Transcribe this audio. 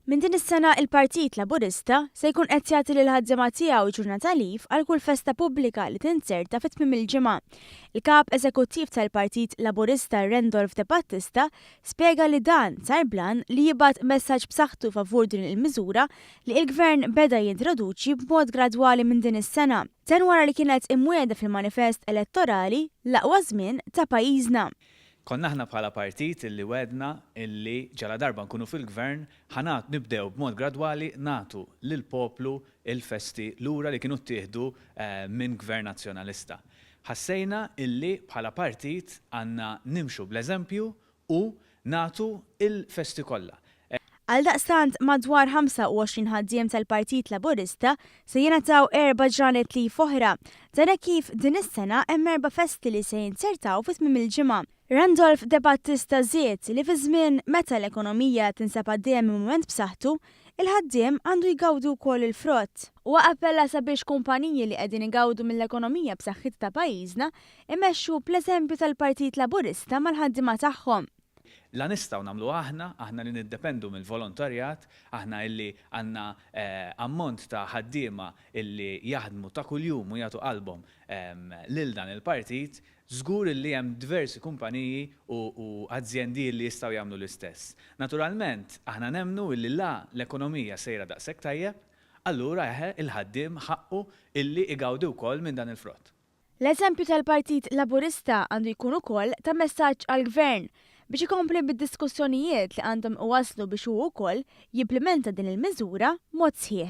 Minn din is-sena il-Partit Laburista se jkun qed jagħti lill-ħaddiema tiegħu ġurnata leave għal kull festa pubblika li tinzerta fi tmiem il-ġimgħa. Il-Kap Eżekuttiv tal-Partit Laburista Randolph De Battista spjega li dan sar bl-għan li jibgħat messaġġ b'saħħtu favur din il-miżura li l-Gvern beda jintroduċi b'mod gradwali minn din is-sena, ten wara li kienet imwiegħda fil-manifest elettorali l-aqwa żmien ta' pajjiżna. Konna aħna bħala partit illi wegħdna illi ġaladarba nkunu fil-Gvern ħa nagħtu nibdew b'mod gradwali nagħtu lill-poplu l-festi lura li kienu ttieħdu minn Gvern Nazzjonalista. Ħassejna illi bħala partit għandna nimxu bl-eżempju u nagħtu l-festi kollha. Għaldaqstant madwar 25 ħaddiem tal-Partit Laburista se jingħataw erba' ġranet leave oħra. Dan hekk kif din is-sena hemm erba' festi li se jinzertaw fi tmiem il-ġimgħa. Randolph Debattista żied li fi żmien meta l-ekonomija tinsab għaddejja minn mument b'saħħtu, il-ħaddiem għandu jgawdi wkoll il-frott. Huwa appella sabiex kumpaniji li qegħdin igawdu mill-ekonomija b'saħħitha ta' pajjiżna imexxu bl-eżempju tal-Partit Laburista mal-ħaddiema tagħhom. La nistgħu nagħmluha aħna, aħna li niddependu mill-volontarjat, aħna illi għandna ammont ta' ħaddiema illi jaħdmu ta' kuljum u jagħtu qalbhom lil dan il-partit, żgur illi hemm diversi kumpaniji u azjendi illi jistgħu jagħmlu l-istess. Naturalment, aħna nemmnu illi la l-ekonomija sejra daqshekk tajjeb, allura eħe il-ħaddiem ħaqqu illi igawdi wkoll minn dan il-frott. L-eżempju tal-Partit Laburista għandu jkun ukoll ta' messaġġ għall-Gvern biex ikompli bid-diskussjonijiet li għandhom iwasslu biex hu wkoll jimplimenta din il-miżura b'mod sħiħ.